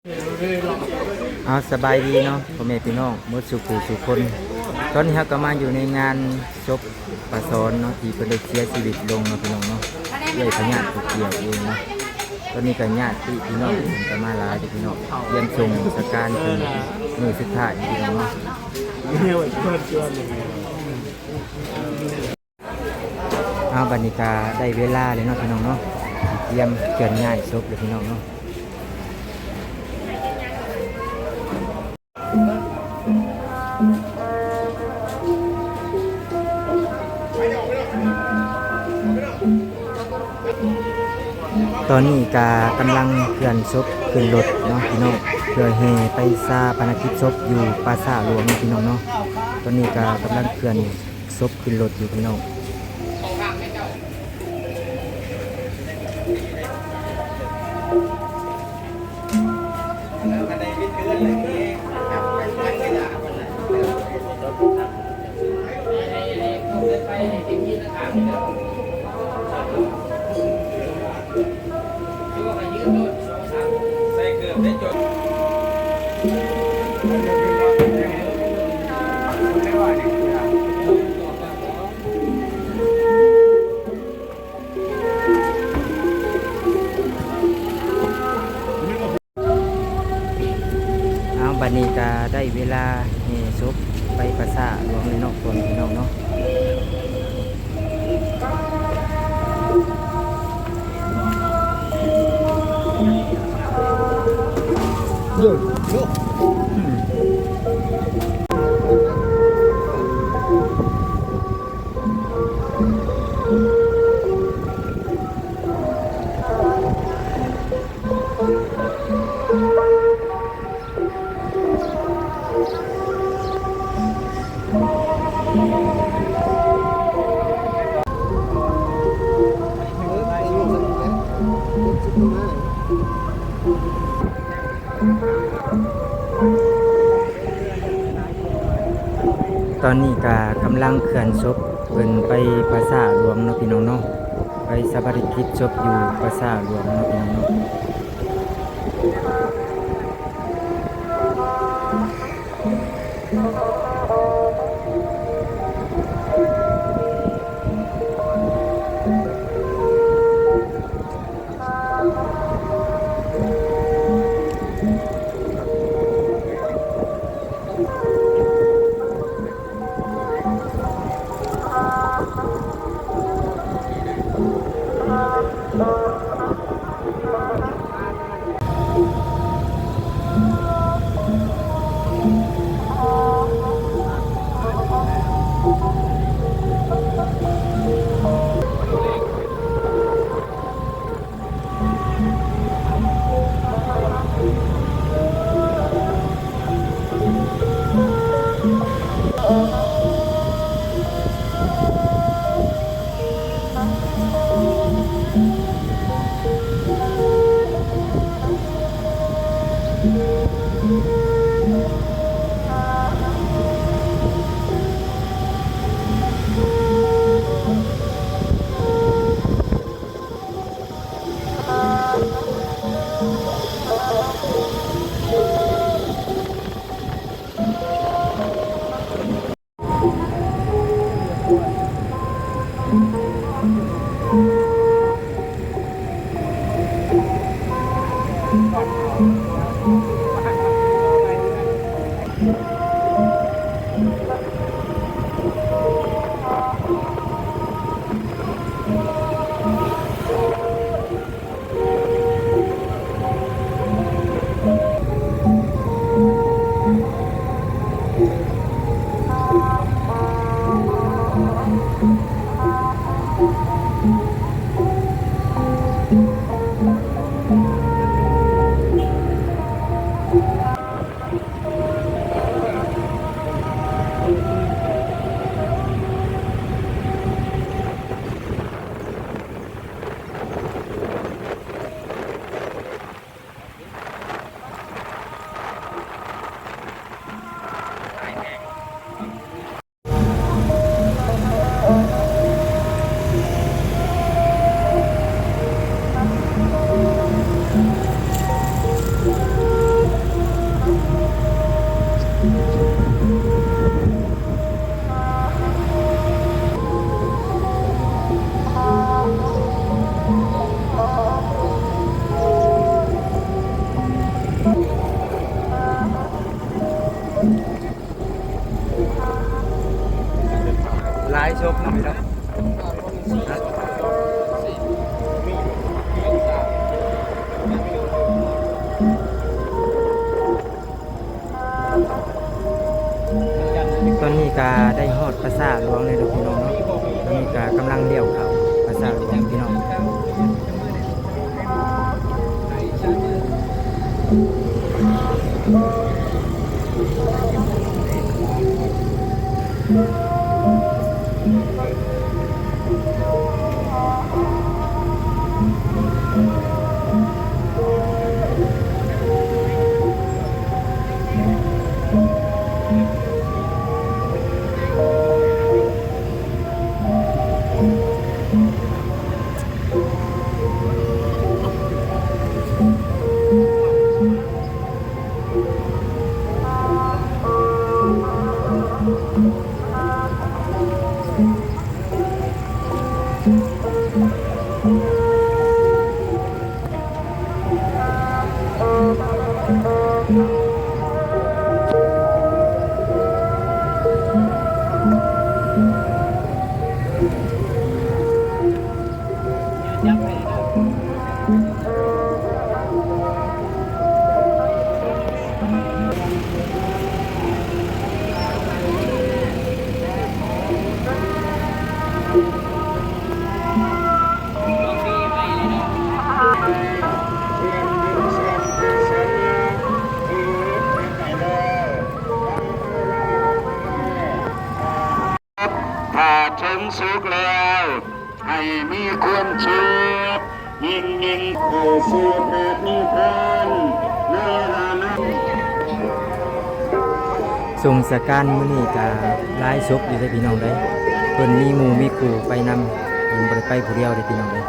ເອົາ ສະບາຍດີເນາະ ພໍ່ແມ່ພີ່ນ້ອງໝົດສູ່ຜູ້ສູ່ຄົນ. ຕອນນີ້ເຮົາກໍມາຢູ່ໃນງານສົບປ້າສອນເນາະ ທີ່ເພິ່ນໄດ້ເສຍຊີວິດລົງເນາະ ພີ່ນ້ອງເນາະ ດ້ວຍພະຍາດຜູ້ກ່ຽວເອງເນາະ. ຕອນນີ້ກໍຍາດຕິພີ່ນ້ອງເພິ່ນກໍມາຫຼາຍເດ້ພີ່ນ້ອງ ຕຽມສົ່ງສະການເພິ່ນມື້ສຸດທ້າຍພີ່ນ້ອງເນາະ. ເອົາ ບັດນີ້ກໍໄດ້ເວລາແລ້ວເນາະ ພີ່ນ້ອງເນາະ ຊິຕຽມເຄື່ອນຍ້າຍສົບແລ້ວ ພີ່ນ້ອງເນາະ. ຕອນນີ້ກະກຳລັງເຄື່ອນສົບຂຶ້ນລົດເນາະ ພີ່ນ້ອງ ເພື່ອແຫ່ໄປຊາປະນະກິດສົບຢູ່ປ່າຊ້າຫຼວງເນາະ ພີ່ນ້ອງເນາະ. ຕອນນີ້ກະກຳລັງເຄື່ອນສົບຂຶ້ນລົດຢູ່ ພີ່ນ້ອງ. ເອົາ ບັດນີ້ກະໄດ້ເວລາແຫ່ສົບໄປປ່າຊ້າຫຼວງແລ້ວເນາະ ພໍ່ແມ່ພີ່ນ້ອງເນາະ. ຕອນນີ້ກະກຳລັງເຄື່ອນສົບເພິ່ນໄປປ່າຊ້າຫຼວງເນາະ ພີ່ນ້ອງເນາະ. ໄປຊາປະນະກິດສົບຢູ່ປ່າຊ້າຫຼວງເນາະ ພີ່ນ້ອງເນາະ. ກະໄດ້ຮອດປາສາດຫຼວງແລ້ວເດີພີ່ນ້ອງເນາະ. ຕອນນີ້ກະກຳລັງລ້ຽວເຂົ້າປາສາດຫຼວງພີ່ນ້ອງ. ຖ້າເຖິງສຸກແລ້ວ ໃຫ້ມີຄວາມສຸກ ຍິ່ງໆ ໃຫ້ສູ່ພະນິບພານ ໃນອະນາຄົດ. ສົງສະການມື້ນີ້ກະຫຼາຍສົບຢູ່ເດ້ພີ່ນ້ອງເດ້. ເພິ່ນມີໝູ່ມີຄູ່ໄປນຳ ເພິ່ນບໍ່ໄດ້ໄປຜູ້ດຽວເດ້ພີ່ນ້ອງເດ້.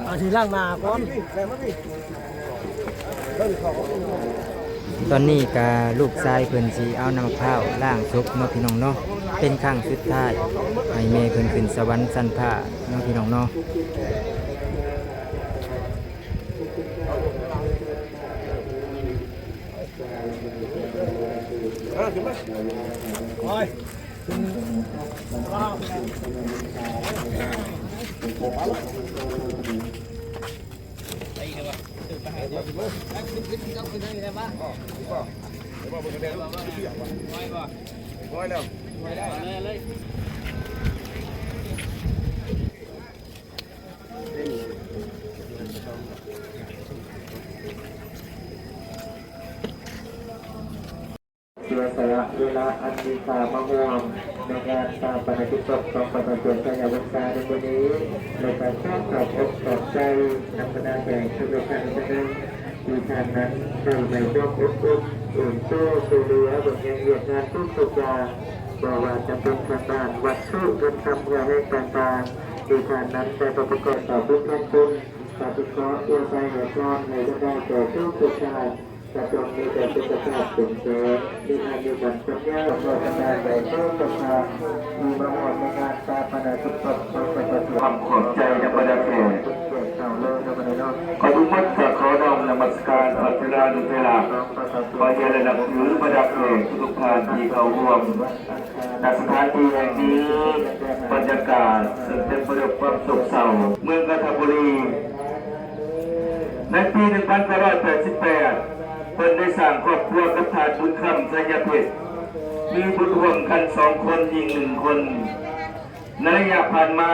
ເອົາທີ່ລ້າງໜ້າກ່ອນ. ຕອນນີ້ກະລູກຊາຍເພິ່ນຊິເອົານ້ຳມະພ້າວລ້າງສົບເນາະພີ່ນ້ອງເນາະ ເປັນຄັ້ງສຸດທ້າຍ ໃຫ້ແມ່ເພິ່ນຂຶ້ນສະຫວັນຊັ້ນຟ້າເນາະພີ່ນ້ອງເນາະ. ເສຍສະຫຼະເວລາອັນມີຄ່າມາຮ່ວມໃນງານຊາປະນະກິດສົບຂອງປະຊາຊົນໄຊຍະວົງສາໃນມື້ນີ້ ແລະ ກະຂໍຂອບອົກຂອບໃຈນຳບັນດາແຂກທຸກໆທ່ານ ທີ່ທ່ານນັ້ນໄດ້ໃຫ້ຄວາມອົບອຸ່ນເອື້ອເຟື້ອຊ່ວຍເຫຼືອເບິ່ງແຍງວຽກງານທຸກໆຢ່າງ ບໍ່ວ່າຈະເປັນທາງດ້ານວັດຖຸ ເງິນຄຳ ເຫື່ອແຮງຕ່າງໆ ທີ່ທ່ານນັ້ນໄດ້ໄປປະກອບຕໍ່ບຸນແທນຄຸນ. ຂ້າພະເຈົ້າອວຍໄຊໃຫ້ພອນໃຫ້ບັນດາແກ່ທຸກໆທ່ານ ຈະຈົ່ງມີແຕ່ສຸຂະພາບເຂັ້ມແຂງ ມີອາຍຸໝັ້ນຂວັນຍາວ ຂໍບັນດາແກ່ທຸກໆທ່ານທີ່ມາຮ່ວມໃນງານຊາປະນະກິດສົບຂອງພະເຈົ້າ ຄວາມຂອບໃຈນຳບັນດາແຂກ. ເຈົ້າເລີຍນຳບັນດາເນາະ ກ່ອນອື່ນໝົດກະຂໍນ້ອມນະມັດສະການພະເຖລານຸເຖລະ ຂອບໃຈແລະນັບຖືບັນດາແຂກທຸກໆທ່ານທີ່ເຂົ້າຮ່ວມ ນະສະຖານທີ່ແຫ່ງນີ້ ບັນຍາກາດເຊິ່ງເຕັມໄປດ້ວຍຄວາມໂສກເສົ້າ. ເມືອງກັນທະບູລີ ໃນປີໜຶ່ງພັນເກົ້າຮ້ອຍແປດສິບແປດ ເພິ່ນໄດ້ສ້າງຄອບຄົວກັບທ່ານບຸນຄຳ ໄຊຍະເພັດ ມີບຸດຮ່ວມກັນສອງຄົນ ຍິງໜຶ່ງຄົນ. ໃນໄລຍະຜ່ານມາ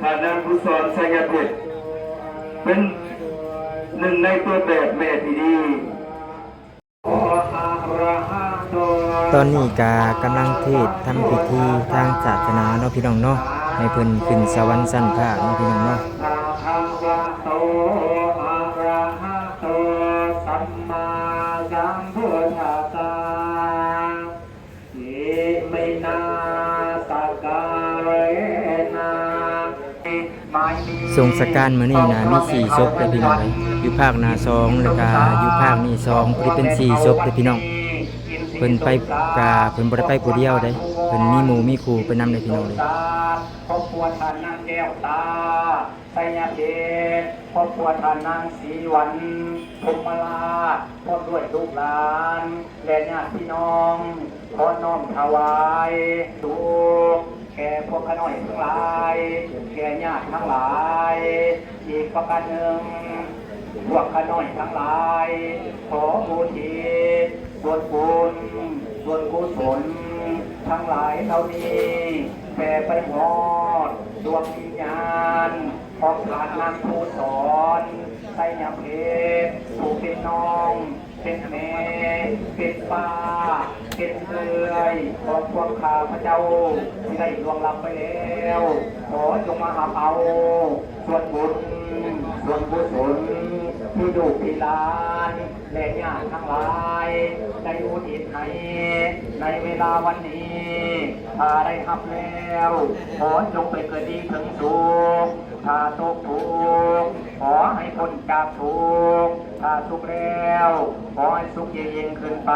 ທ່ານນາງຜູ້ສອນ ໄຊຍະເພັດ ເປັນໜຶ່ງໃນຕົວແບບແມ່ທີ່ດີ. ຕອນນີ້ກະກຳລັງເທດທຳພິທີທາງສາສະໜາເນາະ ພີ່ນ້ອງເນາະ ໃຫ້ເພິ່ນຂຶ້ນສະຫວັນຊັ້ນຟ້າເນາະ ພີ່ນ້ອງເນາະ. ສົງສະການມື້ນີ້ນະມີສີ່ສົບເດີພີ່ນ້ອງເອີຍ ຢູ່ພາກໜ້າສອງ ແລ້ວກະຢູ່ພາກນີ້ສອງ ພໍດີເປັນສີ່ສົບເດີພີ່ນ້ອງ. ເພິ່ນໄປກະ ເພິ່ນບໍ່ໄດ້ໄປຜູ້ດຽວເດ້ ເພິ່ນມີໝູ່ມີຄູ່ໄປນຳເດີພີ່ນ້ອງເອີຍ. ຄອບຄົວທ່ານນາງແກ້ວຕາ ໄຊຍະເພັດ ຄອບຄົວທ່ານນາງສີວັນ ພົມມະລາດ ພ້ອມດ້ວຍລູກຫຼານ ແລະ ຍາດພີ່ນ້ອງ ຂໍນ້ອມຖວາຍສຸກແກ່ພວກຂ້ານ້ອຍທັງຫຼາຍ ແກ່ຍາດທັງຫຼາຍ. ອີກປະການໜຶ່ງ ພວກຂ້ານ້ອຍທັງຫຼາຍ ຂໍອຸທິດສ່ວນບຸນສ່ວນກຸສົນທັງຫຼາຍເຫຼົ່ານີ້ ແຜ່ໄປຮອດດວງວິນຍານຂອງທ່ານນາງພູສອນ ໄຊຍະເພັດ ຜູ້ເປັນນ້ອງ ເປັນແມ່ ເປັນປ້າ ເປັນເອື້ອຍຂອງພວກຂ້າພະເຈົ້າທີ່ໄດ້ລ່ວງລັບໄປແລ້ວ ຂໍຈົ່ງມາຮັບເອົາສ່ວນບຸນສ່ວນກຸສົນທີ່ລູກທີ່ຫຼານ ແລະ ຍາດທັງຫຼາຍໄດ້ອຸທິດໃຫ້ໃນເວລາວັນນີ້. ຖ້າໄດ້ຮັບແລ້ວ ຂໍຈົ່ງໄປເກີດດີເຖິງສຸກ, ຖ້າຕົກທຸກ ຂໍໃຫ້ພົ້ນຈາກທຸກ, ຖ້າສຸກແລ້ວ ຂໍໃຫ້ສຸກຍິ່ງໆຂຶ້ນໄປ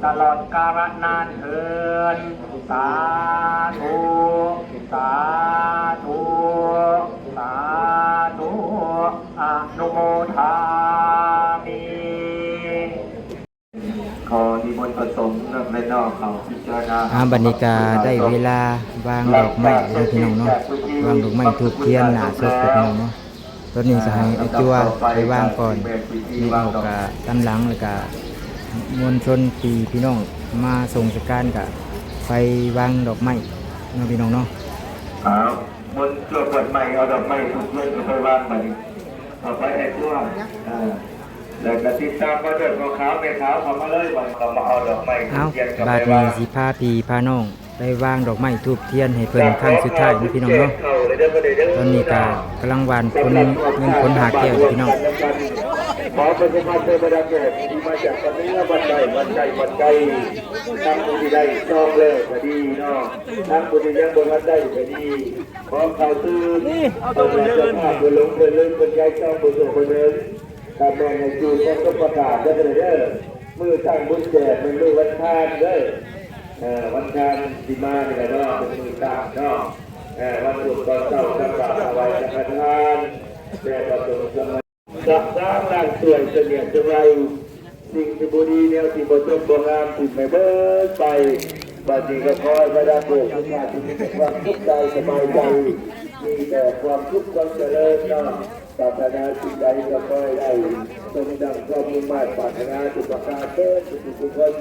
ຕະຫຼອດກາລະນານເທີ້ນ. ສາທຸ ສາທຸ ສາທຸ ອະນຸໂມທາມິ. ຂໍນິມົນພະສົງນຳແມ່ນ້ອງເຂົ້າພິຈາລະນາ. ອ່າ ບັດນີ້ກະໄດ້ເວລາວາງດອກໄມ້ແລ້ວພີ່ນ້ອງເນາະ, ວາງດອກໄມ້ທູບທຽນໜ້າສົບແລ້ວພີ່ນ້ອງເນາະ. ຕອນນີ້ກະໃຫ້ອ້າຍຈົວໄປວາງກ່ອນ, ແມ່ອອກກະຕາມຫຼັງ ແລ້ວກະມວນຊົນທີ່ພີ່ນ້ອງມາສົ່ງສະການກະໄປວາງດອກໄມ້ເນາະພີ່ນ້ອງເນາະ. ເອົາ ມວນຊົນເປີດໄມ້ ເອົາດອກໄມ້ທູບທຽນກະໄປວາງບັດນີ້. ເຂົ້າໄປອ້າຍຈົວ ເອີ ແລ້ວກະຕິດຕາມມາເດີ ພໍ່ຂາວແມ່ຂາວເຂົ້າມາເລີຍ ບັດນີ້ກະມາເອົາດອກໄມ້ທູບທຽນກະໄປວາງ. ເອົາ ບາດນີ້ຊິພາພີ່ພານ້ອງໄປວາງດອກໄມ້ທູບທຽນໃຫ້ເພິ່ນຄັ້ງສຸດທ້າຍເນາະພີ່ນ້ອງເນາະ. ຕອນນີ້ກະກຳລັງຫວ່ານຂົນເງິນຂົນຫາແກ້ວຢູ່ພີ່ນ້ອງ. ຂໍປະຊາສັມພັນເດີ ບັນດາແຂກທີ່ມາຈາກພາກເໜືອ ບ້ານໃດ ບ້ານໃດ ບ້ານໃດ ທາງຜູ້ທີ່ໄດ້ຊອງແລ້ວກະດີເນາະ, ທາງຜູ້ທີ່ຍັງບໍ່ທັນໄດ້ກະດີ ຂໍເຂົ້າຕື່ມ. ນີ້ເອົາຕົວເພິ່ນເດີ ເພິ່ນລົງເພິ່ນເລີຍ ເພິ່ນຍ້າຍຊ່ອງ ເພິ່ນໂສເພິ່ນເດີ. ກະແມ່ນໃຫ້ຈື່ຂອງສົບປະທານເດີ ມື້ຕັ້ງບຸນແຈກແມ່ນມື້ວັນທານເດີ. ເອີ ວັນທານຊິມານີ້ລະເນາະ ເປັນມື້ຕັ້ງເນາະ. ເອີ ວັນພຸດຕອນເຊົ້າ ຕັກບາດຖວາຍສັງຄະທານ ແດ່ພະສົງສາມະເນນ ສະສາງລ້າງຖ້ວຍ ສະເໜຍດສະໄຫວ ສິ່ງທີ່ບໍ່ດີ ແນວທີ່ບໍ່ຈົບບໍ່ງາມ ຖິ້ມໃຫ້ເບີດໄປ. ບັດນີ້ກະຂໍໃຫ້ບັນດາພວກທີ່ມາ ຈົ່ງມີແຕ່ຄວາມສຸກກາຍສະບາຍໃຈ, ມີແຕ່ຄວາມສຸກຄວາມຈະເລີນເນາະ. ປາດຖະໜາສິ່ງໃດກະຂໍໃຫ້ໄດ້ສົມດັ່ງຄວາມມຸ່ງມາດປາດຖະໜາທຸກປະການເທີ້ນທຸກໆຄົນ.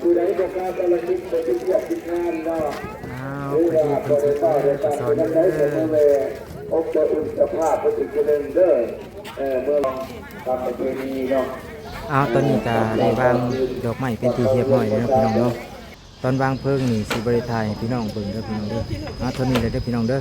ຜູ້ໃດບໍ່ການພາລະກິດ ບໍ່ຕິດວຽກຕິດງານເນາະ ອ້າວ ຫຼືວ່າບໍ່ໄດ້ມາໄດ້ຕາມທີ່ໃດກະມາແວ່ອົບອຸ່ນເຈົ້າພາບເພິ່ນອີກເທື່ອໜຶ່ງເດີ. ເອີ ເມືອງທຳປະເພນີເນາະ. ອ້າວ ຕອນນີ້ກະໄດ້ວາງດອກໄມ້ເປັນທີ່ຮຽບຮ້ອຍແລ້ວເນາະພີ່ນ້ອງເນາະ. ຕອນວາງເພີງນີ້ຊິບໍ່ໄດ້ຖ່າຍໃຫ້ພີ່ນ້ອງເບິ່ງເດີພີ່ນ້ອງເດີ. ເອົາ ເທົ່ານີ້ແຫຼະເດີພີ່ນ້ອງເດີ.